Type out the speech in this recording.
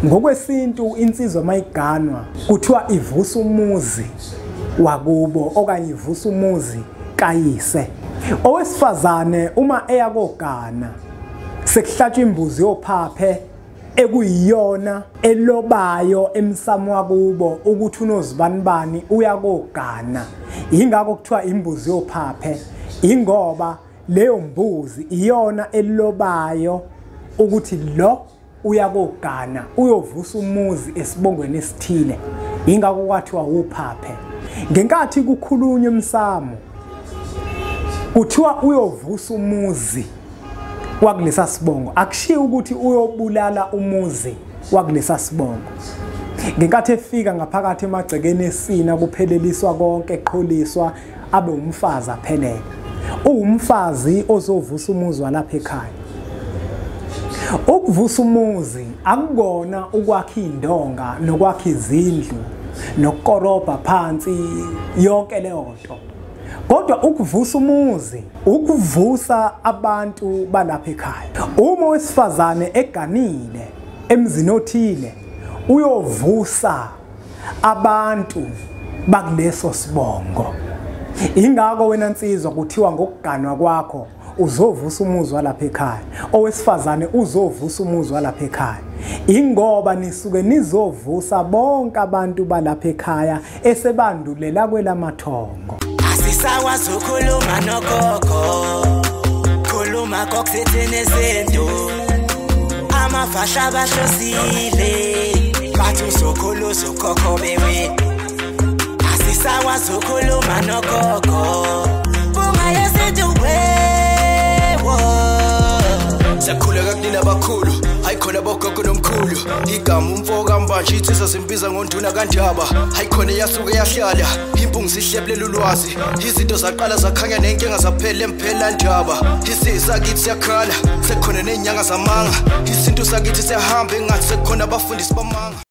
Ngokwesintu insizwa mayiganwa kuthiwa ivusa umuzi wakubo okanye ivusa umuzi kayise. Owesifazane uma eya kogana sekuhlatshwa imbuzi yophaphe ekuyiyona elobayo emsamo wakubo ukuthi unozibanibani uyakogana. Ingakho kuthiwa imbuzi yophaphe, ingoba leyo mbuzi iyona elobayo ukuthi lo uyakogana uyovusa umuzi esibongweni esithile. Ingakho kwathiwa uphaphe. Ngenkathi kukhulunywa emsamo kuthiwa uyovusa umuzi wakulesa sibongo, akushiwo ukuthi uyobulala umuzi wakulesa sibongo. Ngenkathi efika ngaphakathi emagcekeni esina kupheleliswa konke, eqholiswa abe umfazi aphelele. Uwumfazi ozovusa umuzi walapha ekhaya. Ukuvusa umuzi akukona ukwakha indonga nokwakha izindlu nokukorobha phansi yonke leyo nto, kodwa ukuvusa umuzi ukuvusa abantu balapha ekhaya. Uma owesifazane eganile emzini othile uyovusa abantu bakuleso sibongo. Ingakho wena nsizwa kuthiwa ngokuganwa kwakho uzovusa umuzi walapha ekhaya, owesifazane uzovusa umuzi walapha ekhaya, ingoba nisuke nizovusa bonke abantu balapha ekhaya esebandulela kwelamathongo. Asisakwazi ukukhuluma nogogo, khuluma kokusithini izinto, amafasha bahlosile bathi uzokhulu uzokhokho bewe. Asisakwazi ukukhuluma nogogo, bunga yesintu wewo. Siyakhuleka kunina abakhulu, hayikhona bogogo nomkhulu. Igama umfo kaMbanje insizwa simbiza ngonduna kaNdaba. Hayikhona yasuke yahlala impungu sihlebulela ulwazi. Izinto zaqala zakhanya nenkinga zaphela emphela ndaba. Isisakithi siyakhala sekukhona nezinyanga zamanga. Isintu sakithi siyahamba engathi sekukhona abafundisi bamanga.